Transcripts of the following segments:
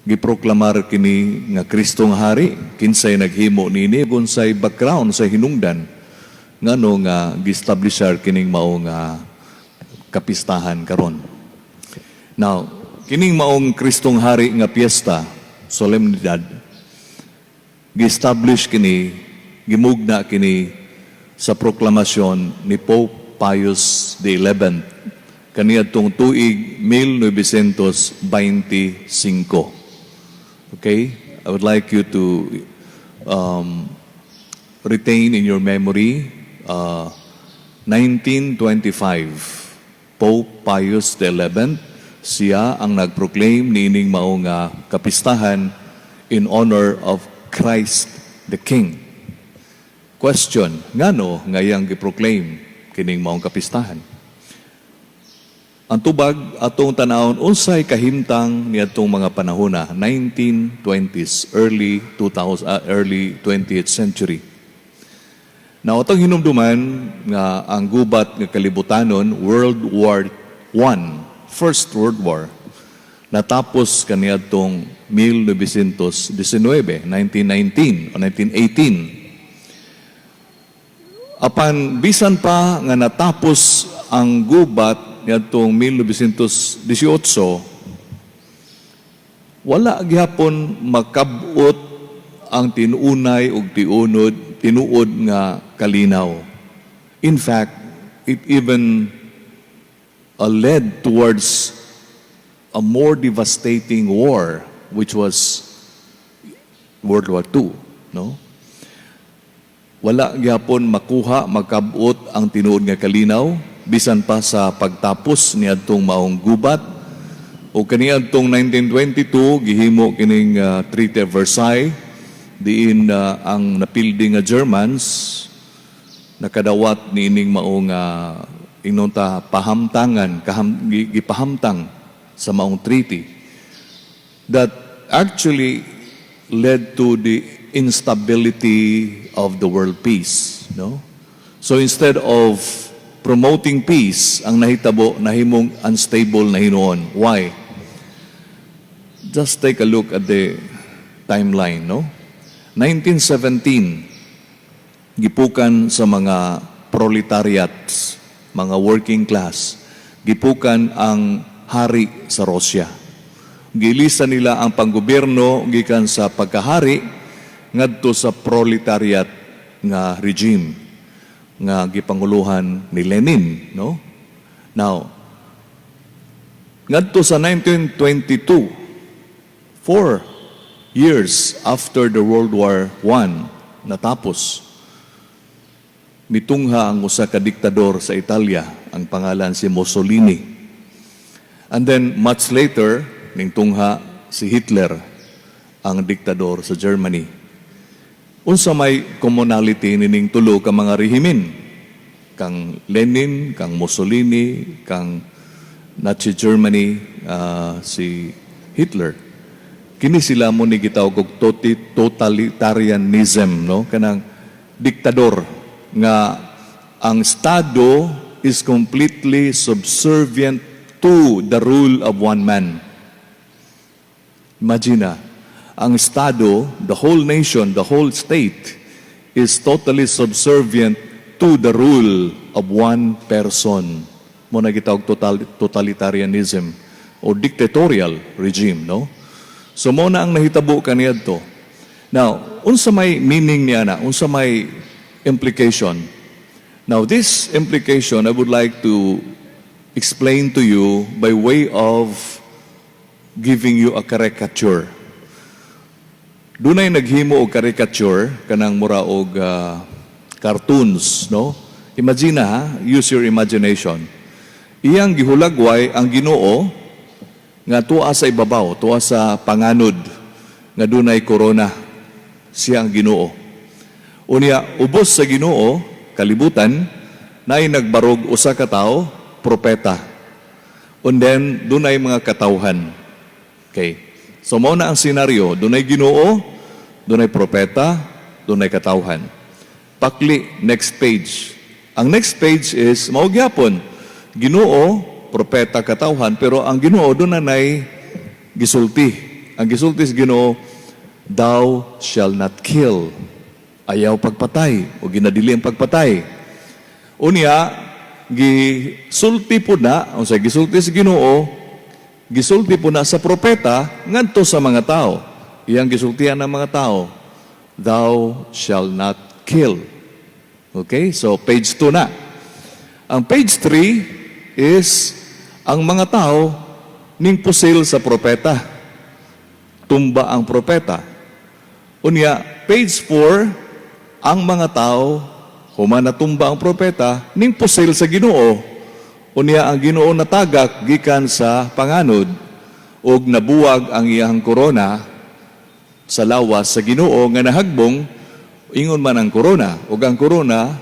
Giproklamar kini nga Kristo nga hari? Kinsay naghimo niini? Unsay background sa hinungdan ngano nga gi-establishar kining mao nga kapistahan karon? Now, kining maong Kristong Hari nga piyesta, solemnidad, gi-establish kini, gimugna kini sa proklamasyon ni Pope Pius XI kaniadtong tuig 1925. Okay? I would like you to retain in your memory 1925, Pope Pius XI, siya ang nag-proclaim niining mao nga kapistahan in honor of Christ the King. Question, ngano nga iyang gi-proclaim kining maong kapistahan? Ang tubag, atong tanawon unsay kahimtang niadtong mga panahona, 1920s, early 2000, early 20th century. Now, atong hinumduman nga ang gubat nga kalibutanon, World War I, First World War, natapos kaniadtong 1919, 1919 o 1918. Apan bisan pa nga natapos ang gubat niadtong 1918, wala gihapon makab-ot ang tinuunay ug tiunod tinuod nga kalinaw. In fact, it even led towards a more devastating war, which was World War II, no? Wala gyapon makuha, makab-ot ang tinuod nga kalinaw bisan pa sa pagtapos niadtong maong gubat. O kaniadtong 1922, gihimo kining Treaty of Versailles, diin ang napildi nga Germans nakadawat niining maong ingnon ta pahamtangan gipahamtang sa maong treaty that actually led to the instability of the world peace, no? So instead of promoting peace, ang nahitabo, nahimong unstable na hinuon. Why? Just take a look at the timeline, no? 1917, gipukan sa mga proletariats, mga working class, gipukan ang hari sa Russia. Gilisa nila ang panggobyerno gikan sa pagkahari ngadto sa proletariat nga regime nga gipanguluhan ni Lenin, no? Now, ngadto sa 1922, 4 years after the World War I natapos, mitungha ang usa ka diktador sa Italia, ang pangalan si Mussolini. And then much later, ningtungha si Hitler, ang diktador sa Germany. Unsa may commonality nining tulo ka mga rehimen? Kang Lenin, kang Mussolini, kang Nazi Germany, si Hitler. Kini sila mo ni gitawag og totalitarianism, no? Kanang diktador nga ang estado is completely subservient to the rule of one man. Imagine na, ang estado, the whole nation, the whole state is totally subservient to the rule of one person. Mao na gitawag totalitarianism o dictatorial regime, no? So mao na ang nahitabo kaniadto. Now, unsa may meaning niya na? Unsa may implication? Now, this implication I would like to explain to you by way of giving you a caricature. Dunay naghimo og caricature, kanang mura og cartoons, no? Imagine ha, use your imagination. Iyang gihulagway ang Ginoo nga tuwa sa ibabaw, tuwa sa panganod nga dunay korona. Siya ang Ginoo. Unya ubos sa Ginoo, kalibutan, naay nagbarog usa ka tawo, propeta. And then dunay mga katawhan. Okay. So mao na ang senaryo, dunay Ginoo, dunay propeta, dunay katawhan. Pakli, next page. Ang next page is mao gyapon. Ginoo, propeta, katawhan, pero ang Ginoo duna nay gisulti. Ang gisulti sa Ginoo, "Thou shall not kill." Ayaw pagpatay o ginadili ang pagpatay. Unya, gisulti po na, unsay gisulti sa Ginoo, gisulti po na sa propeta ngadto sa mga tao. Iyang gisultian ng mga tao, "Thou shall not kill." Okay? So, page 2 na. Ang page 3 is ang mga tao ning pusil sa propeta. Tumba ang propeta. Unya, page 4, ang mga tao, human natumba ang propeta, ning pusil sa Ginoo. Unya, ang Ginoo natagak gikan sa panganod ug nabuwag ang iyang korona sa lawas sa Ginoo nga nahagbong. Ingon man ang korona, ug ang korona,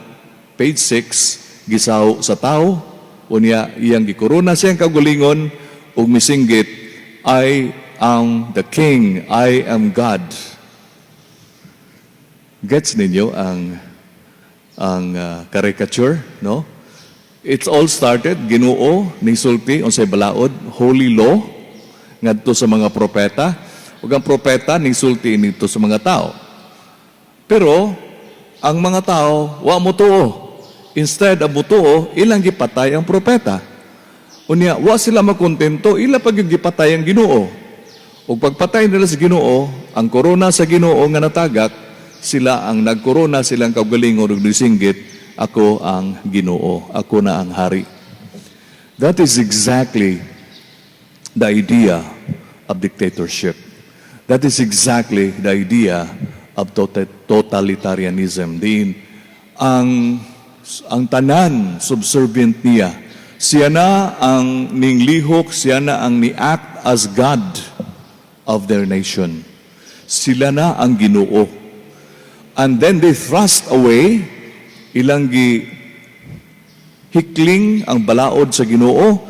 page 6, gisaho sa tao. Unya, iyang gikorona siyang kaugalingon ug misinggit, "I am the king, I am God." Gets ninyo ang caricature, no? It's all started, Ginoo ning sulti unsay balaod, holy law, ngadto sa mga propeta, ug ang propeta ning sulti nito sa mga tao. Pero ang mga tao wa motuo. Instead of motuo, ilang gipatay ang propeta. Unya, wa sila makontento, ila pa gyud gipatay ang Ginoo. Ug pagpatay nila sa Ginoo, ang korona sa Ginoo nga natagak, sila ang nagkorona silang kaugalingon ug nisinggit, "Ako ang Ginoo, ako na ang hari." That is exactly the idea of dictatorship. That is exactly the idea of totalitarianism. Diin ang tanan subservient niya. Siya na ang ninglihok, siya na ang ni-act as God of their nation. Sila na ang Ginoo. And then they thrust away, ilang gi hikling ang balaod sa Ginoo.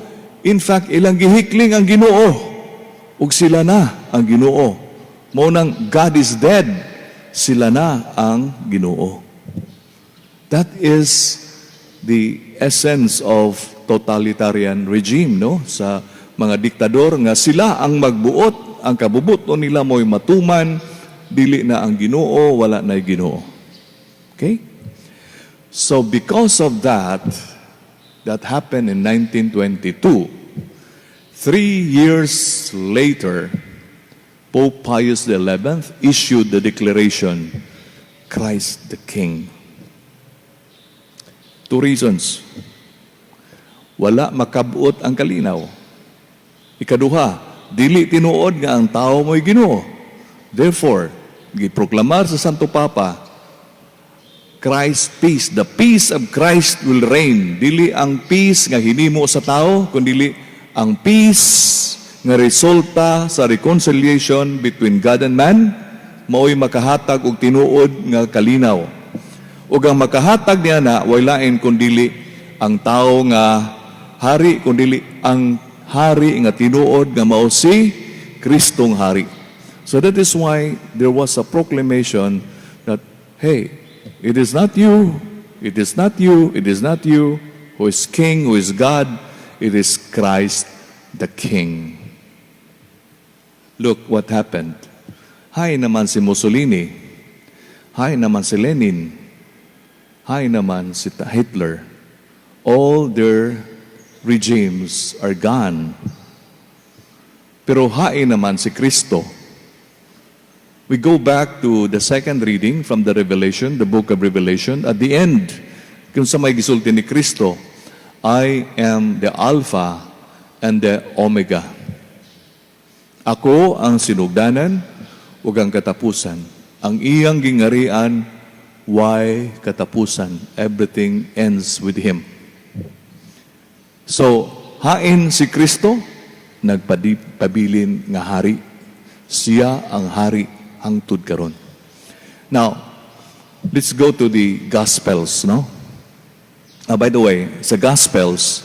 In fact, ilang gihikling ang Ginoo. Ug sila na ang Ginoo. Mao nang God is dead. Sila na ang Ginoo. That is the essence of totalitarian regime, no? Sa mga diktador nga sila ang magbuot, ang kabubuton nila mo'y matuman, dili na ang Ginoo, wala na Ginoo. Okay? So because of that, that happened in 1922, 3 years later, Pope Pius XI issued the declaration, "Christ the King." Two reasons. Wala makabuot ang kalinaw. Ikaduha, dili tinuod nga ang tao mo'y Ginoo. Therefore, giproklamar sa Santo Papa, Christ peace. The peace of Christ will reign. Dili ang peace nga hinimo sa tao, kundi ang peace nga resulta sa reconciliation between God and man, mao'y makahatag og tinuod nga kalinaw. Ug ang makahatag niya na way lain kundili ang tao nga hari, kundili ang hari nga tinuod nga mao si Kristong hari. So that is why there was a proclamation that, hey, it is not you, it is not you, it is not you who is king, who is God, it is Christ the King. Look what happened. Hain naman si Mussolini. Hain naman si Lenin. Hain naman si Hitler. All their regimes are gone. Pero hain naman si Kristo. We go back to the second reading from the Revelation, the book of Revelation. At the end, kung sa may gisulti ni Kristo, "I am the Alpha and the Omega." Ako ang sinugdanan ug ang katapusan. Ang iyang gingarian, way katapusan. Everything ends with Him. So, hain si Kristo, nagpabilin nga hari. Siya ang hari hangtod karon. Now, let's go to the Gospels, no? Ah, by the way, sa Gospels,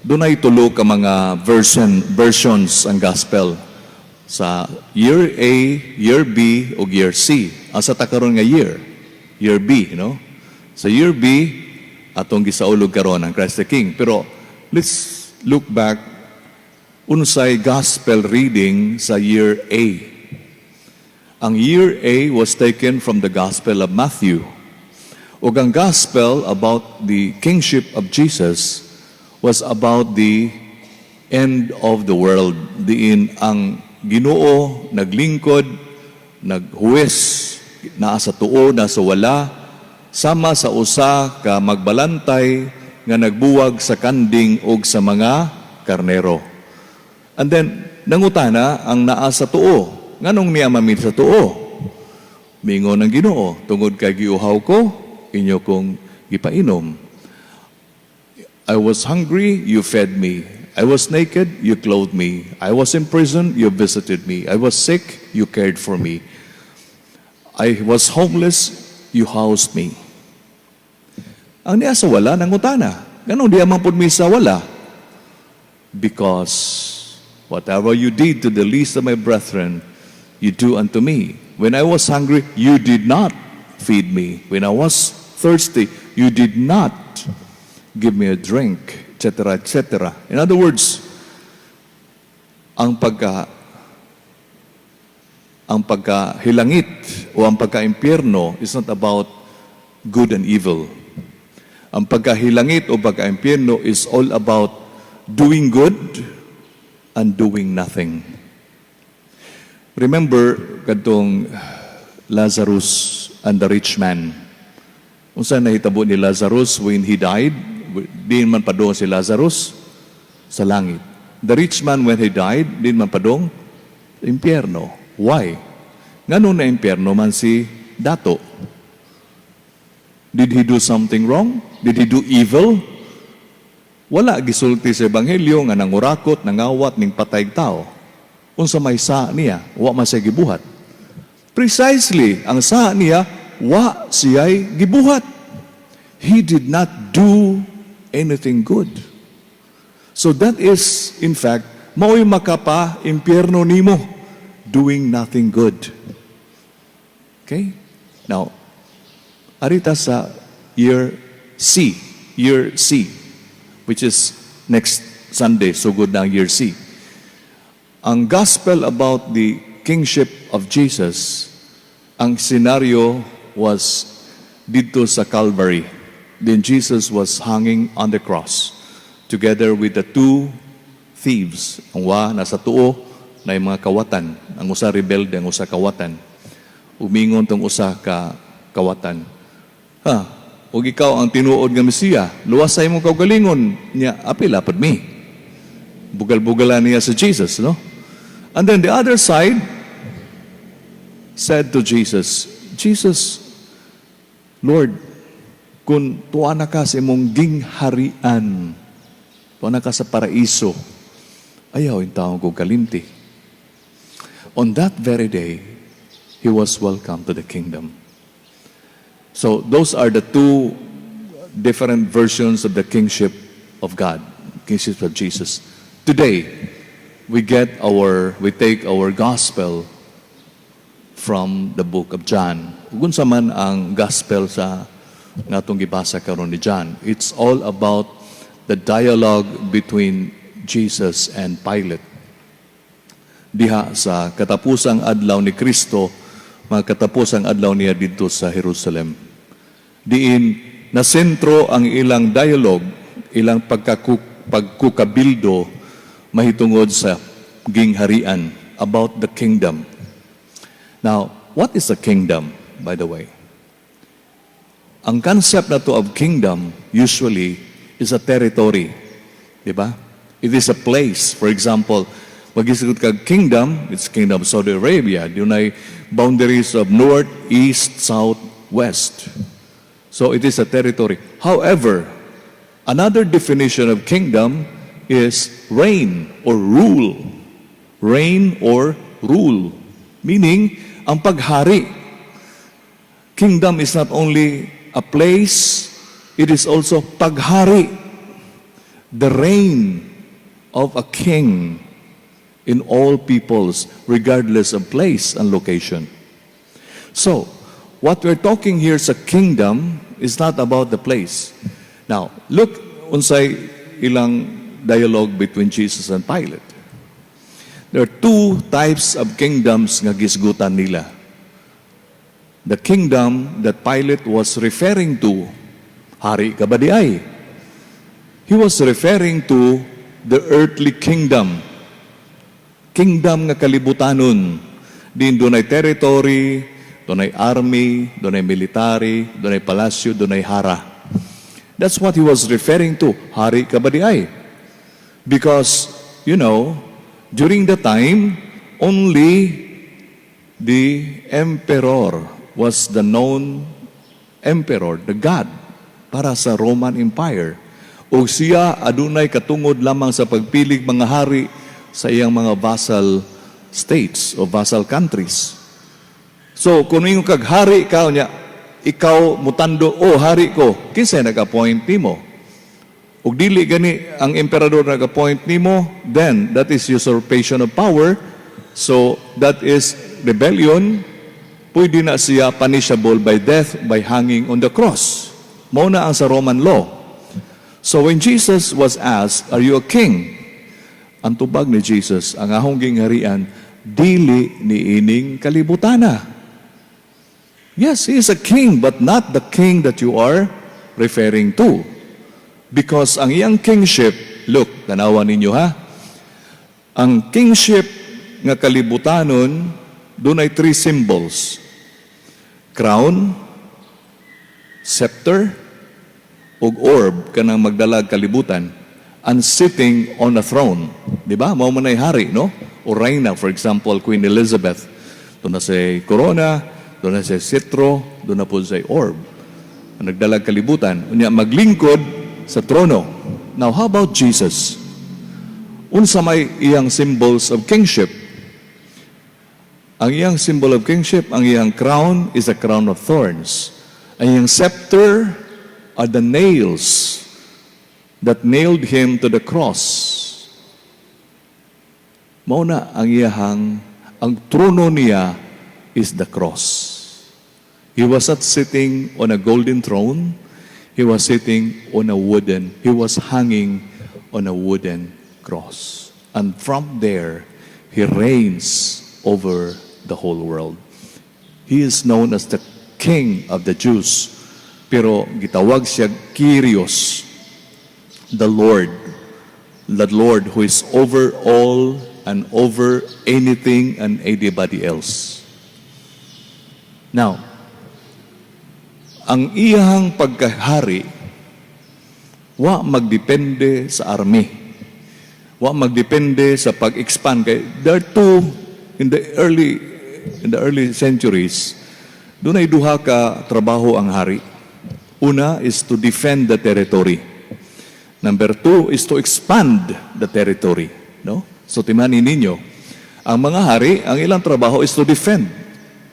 dunay tulo ka mga versions ang Gospel sa year A, year B, ug year C. Asa ta karon nga year? Year B, no? Sa year B, atong gisaulog karon ang Christ the King. Pero let's look back Unsay gospel reading sa year A? Ang year A was taken from the Gospel of Matthew. Ug ang gospel about the kingship of Jesus was about the end of the world. Diin ang Ginoo naglingkod, naghuwes, naa sa tuo, naa sa wala, sama sa usa ka magbalantay nga nagbuwag sa kanding og sa mga karnero. And then, nangutana ang naa sa tuo. Nganong naa man mi sa tuo? Mingon ang Ginoo, tungod kay giuhaw ko, inyo kong gipainom. I was hungry, you fed me. I was naked, you clothed me. I was in prison, you visited me. I was sick, you cared for me. I was homeless, you housed me. Ang naa sa wala, nangutana. Nganong diha man pud mi sa wala? Because whatever you did to the least of my brethren, you do unto me. When I was hungry, you did not feed me. When I was thirsty, you did not give me a drink, etc., etc. In other words, ang pagkahilangit o ang pagka-impyerno is not about good and evil. Ang pagkahilangit o pagka-impyerno is all about doing good and doing nothing. Remember kadtong Lazarus and the rich man. Unsa nahitabo ni Lazarus when he died? Diin man padung si Lazarus? Sa langit. The rich man, when he died, diin man padung? Impyerno. Why? Ngano na impyerno man si Dato? Did he do something wrong? Did he do evil? Wala gisulti sa ebanghelyo nga nangurakot, nangawat ning patay tao. Unsa may sa niya, wa man siya gibuhat. Precisely, ang sa niya, wa siya'y gibuhat. He did not do anything good. So that is, in fact, mao'y makapa impyerno nimo, doing nothing good. Okay? Now, ari ta sa year C, which is next Sunday, sugod na ang year C. Ang gospel about the kingship of Jesus, ang scenario was didto sa Calvary. Then Jesus was hanging on the cross together with the two thieves. Ang usa naa sa tuo na yung mga kawatan. Ang usa rebelde, ang usa kawatan. Miingon tong usa ka kawatan. "Ha, ug ikaw ang tinuod nga Mesiya, luwasa imong kaugalingon niya, apila pud mi." Bugal-bugalan niya sa Jesus, no? And then the other side said to Jesus, "Jesus, Lord, kung tuwa na ka sa imong gingharian, tuwa na ka sa paraiso, ayaw intawon ko kalimti." On that very day, he was welcomed to the kingdom. So those are the two different versions of the kingship of God, kingship of Jesus. Today, we take our gospel from the book of John. Kung unsa man ang gospel sa atong gibasa karon ni John, it's all about the dialogue between Jesus and Pilate. Diha sa katapusang adlaw ni Kristo, mga katapusang adlaw niya didto sa Jerusalem. Diin na sentro ang ilang dialogue, ilang pagkukabildo mahitungod sa gingharian, about the kingdom. Now, what is a kingdom, by the way? Ang concept nato of kingdom usually is a territory. Di ba? It is a place. For example, mag-isip kag kingdom, it's Kingdom of Saudi Arabia. Dunay boundaries of north, east, south, west. So it is a territory. However, another definition of kingdom is reign or rule. Reign or rule. Meaning, ang paghari. Kingdom is not only a place, it is also paghari. The reign of a king in all peoples, regardless of place and location. So, what we're talking here sa kingdom is not about the place. Now, look unsay ilang dialogue between Jesus and Pilate. There are two types of kingdoms nga gisgutan nila. The kingdom that Pilate was referring to, "Hari ka ba diay?" He was referring to the earthly kingdom. Kingdom nga kalibutanon. Diin dunay territory, dunay army, dunay military, dunay palasyo, dunay hara. That's what he was referring to. "Hari ka ba diay?" Because during the time, only the emperor was the known emperor, the god, para sa Roman Empire. O siya adunay katungod lamang sa pagpilig mga hari sa iyang mga vassal states o vassal countries. So, kung ingon kag hari ka niya, ikaw mutando, "Oh, hari ko," kinsay nag-appoint nimo? Ug dili gani ang emperador nag-appoint nimo, then that is usurpation of power. So, that is rebellion. Pwede na siya punishable by death by hanging on the cross. Mao na ang sa Roman law. So when Jesus was asked, "Are you a king?" Ang tubag ni Jesus, "Ang akong gingharian, dili ni ining kalibutana." Yes, he is a king, but not the king that you are referring to. Because ang iyang kingship, look, tanawa ninyo ha, ang kingship nga kalibutanon, dunay three symbols. Crown, scepter, ug orb, kanang magdalag kalibutan, and sitting on a throne. Di ba? Mao man ay hari, no? O reyna, for example, Queen Elizabeth. Duna siya'y corona, duna siya'y sitro, duna pod siya'y orb. Ang nagdalag kalibutan. Unya, maglingkod sa trono. Now, how about Jesus? Unsa may iyang symbols of kingship? Ang iyang symbol of kingship, ang iyang crown is a crown of thorns. Ang iyang scepter are the nails that nailed him to the cross. Mao na ang iyahang, ang trono niya is the cross. He was not sitting on a golden throne. He was sitting on a wooden, he was hanging on a wooden cross. And from there, he reigns over the whole world. He is known as the King of the Jews. Pero gitawag siya Kyrios, the Lord. The Lord who is over all and over anything and anybody else. Now, ang iyang pagkahari, wa magdepende sa army. Wa magdepende sa pag-expand. Kay there are two in the early centuries, dunay duha ka trabaho ang hari. Una is to defend the territory. Number two is to expand the territory. No? So timani ninyo, ang mga hari, ang ilang trabaho is to defend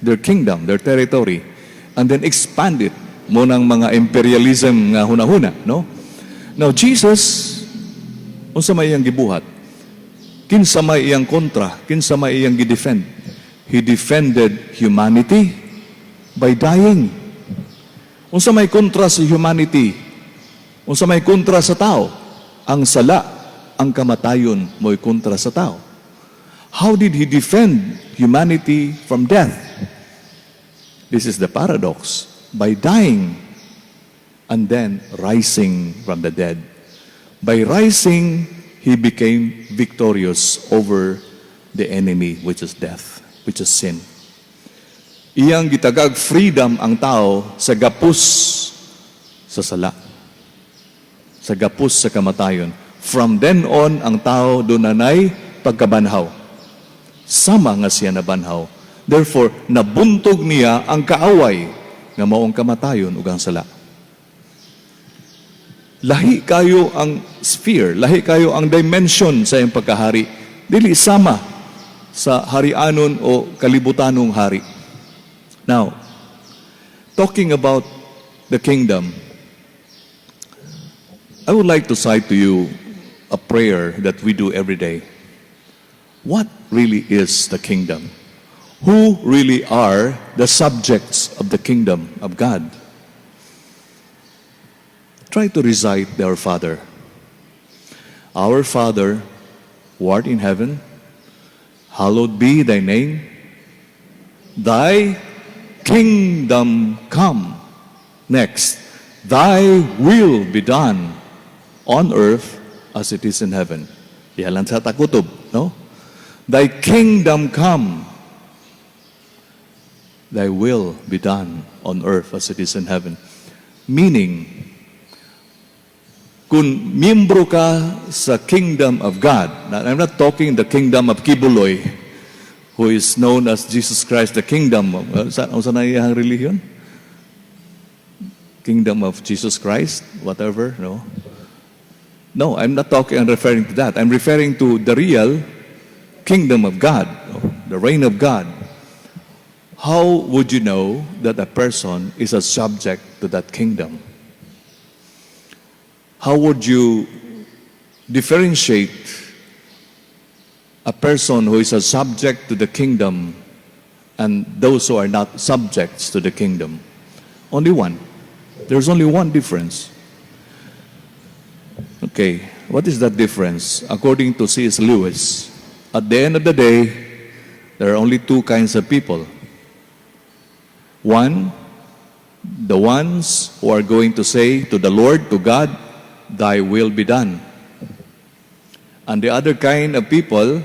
their kingdom, their territory, and then expand it. Mao nang mga imperialism nga hunahuna, no? Now Jesus, unsa may iyang gibuhat? Kinsa may iyang kontra? Kinsa may iyang gidefend? He defended humanity by dying. Unsa may kontra sa humanity? Unsa may kontra sa tao? Ang sala, ang kamatayon mo'y kontra sa tao. How did he defend humanity from death? This is the paradox. By dying and then rising from the dead. By rising, he became victorious over the enemy, which is death, which is sin. Iyang gitagag freedom ang tao sa gapos sa sala. Sa gapos sa kamatayon. From then on, ang tao dunay pagkabanhaw. Sama nga siya nabanhaw. Therefore, nabuntog niya ang kaaway nga maong kamatayon ug ang sala. Lahi kayo ang sphere, lahi kayo ang dimension sa iyang pagkahari. Dili sama sa harianon o kalibutanong hari. Now, talking about the kingdom, I would like to cite to you a prayer that we do every day. What really is the kingdom? Who really are the subjects of the kingdom of God? Try to recite the Our Father. Our Father, who art in heaven, Hallowed be thy name. Thy kingdom come. Next, thy will be done on earth as it is in heaven. Diha lang sa ta kutob, no? Thy kingdom come. Thy will be done on earth as it is in heaven. Meaning, kung miyembro ka sa kingdom of God, now, I'm not talking the kingdom of Quiboloy, who is known as Jesus Christ, the kingdom. Sa na iyang religion? Kingdom of Jesus Christ, whatever, no? No, I'm not talking, I'm referring to that. I'm referring to the real kingdom of God, no? The reign of God. How would you know that a person is a subject to that kingdom? How would you differentiate a person who is a subject to the kingdom and those who are not subjects to the kingdom? Only one. There's only one difference. Okay, what is that difference? According to C.S. Lewis, at the end of the day, there are only two kinds of people. One, the ones who are going to say to the Lord, to God, "Thy will be done." And the other kind of people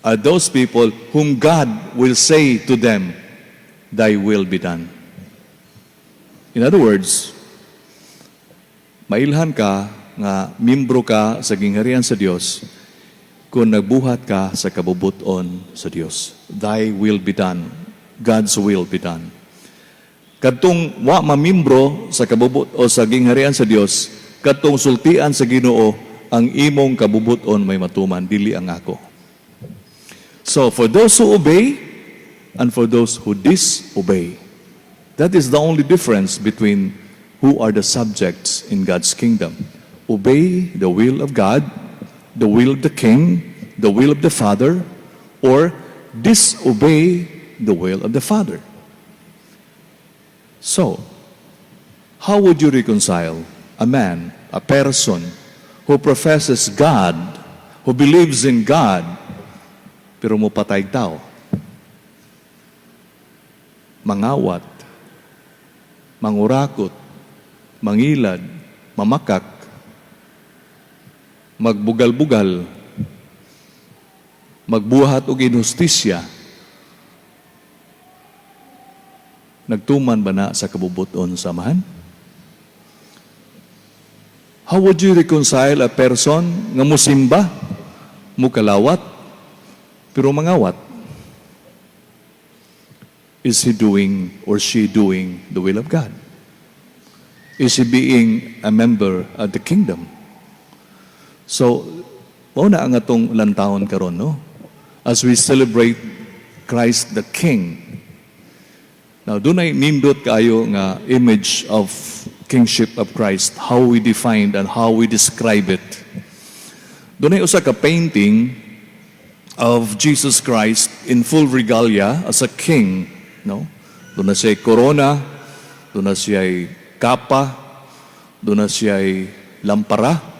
are those people whom God will say to them, "Thy will be done." In other words, mailhan ka nga membro ka sa gingharian sa Dios kung nagbuhat ka sa kabubuton sa Dios. Thy will be done. God's will be done. Kadtong wa mamimbro sa kabubut o sa gingharian sa Dios, kadtong sultian sa Ginoo, "Ang imong kabubuton may matuman, dili ang ako." So for those who obey and for those who disobey, that is the only difference between who are the subjects in God's kingdom. Obey the will of God, the will of the King, the will of the Father, or disobey the will of the Father. So, how would you reconcile a man, a person who professes God, who believes in God, pero mopatay tao? Mangawat, mangurakot, mangilad, mamakak, magbugal-bugal, magbuhat og inhustisya, nagtuman ba na sa kabubuton sa Amahan? How would you reconcile a person nga musimba, mukalawat, pero mangawat? Is he doing or she doing the will of God? Is he being a member of the kingdom? So, mao na ang atong lantawon karon, no? As we celebrate Christ the King. Now, dunay nindot kaayo nga image of kingship of Christ, how we define and how we describe it. Dunay usa ka painting of Jesus Christ in full regalia as a king, no? Duna siya corona, duna siya kapa, duna siya lampara.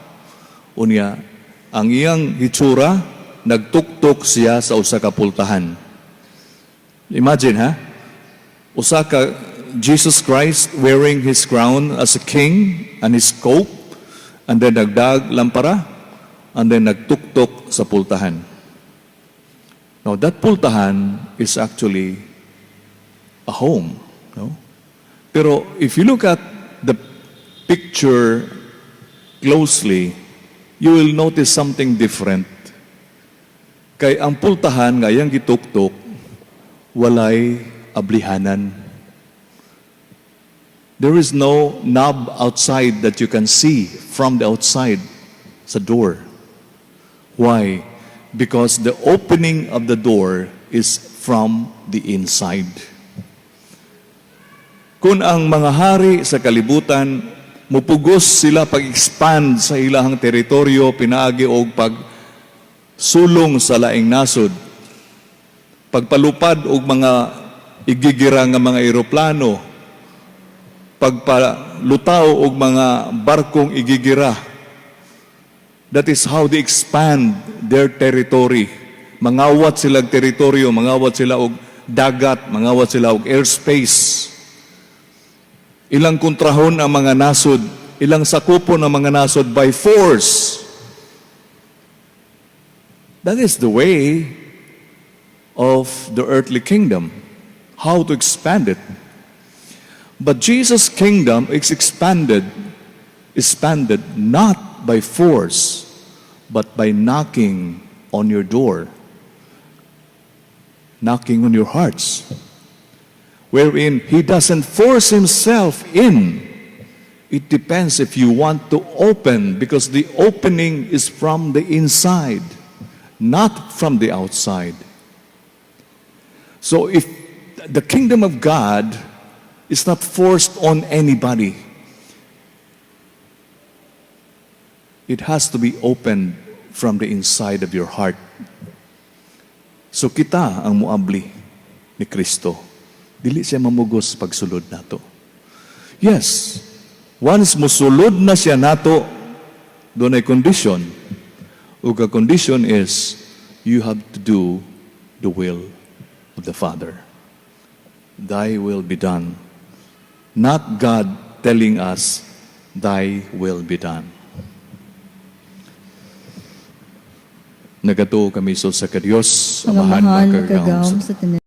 Unya, ang iyang hitsura, nagtuktok siya sa usa ka pultahan. Imagine, ha? Usa ka Jesus Christ wearing his crown as a king and his cope, and then nagdaag lampara, and then nagtuktok sa pultahan. Now, that pultahan is actually a home, no? Pero if you look at the picture closely, you will notice something different. Kay ang pultahan nga iyang gituktok, walay ablihanan. There is no knob outside that you can see from the outside sa door. Why? Because the opening of the door is from the inside. Kung ang mga hari sa kalibutan mupugos sila pag-expand sa ilahang teritoryo pinaagi og pag sulong sa laing nasod, pagpalupad og mga igigira nga mga eroplano, pagpalutaw og mga barkong igigira. That is how they expand their territory. Mangawat sila og teritoryo, mangawat sila og dagat, mangawat sila og airspace. Ilang kontrahon ang mga nasod, ilang sakupon ang mga nasod by force. That is the way of the earthly kingdom, how to expand it. But Jesus' kingdom is expanded not by force, but by knocking on your door, knocking on your hearts, wherein He doesn't force Himself in. It depends if you want to open, because the opening is from the inside, not from the outside. So if the kingdom of God is not forced on anybody, it has to be opened from the inside of your heart. So kita ang muabli ni Kristo. Dili siya mamugos pagsulod nato. Yes, once musulod na siya nato, dunay condition. Ug ang condition is, you have to do the will of the Father. Thy will be done. Not God telling us, "Thy will be done." Nagatuo kami so sa Diyos, Ang Amahan, Amahan makagagahom makagagahom sa sa tanan.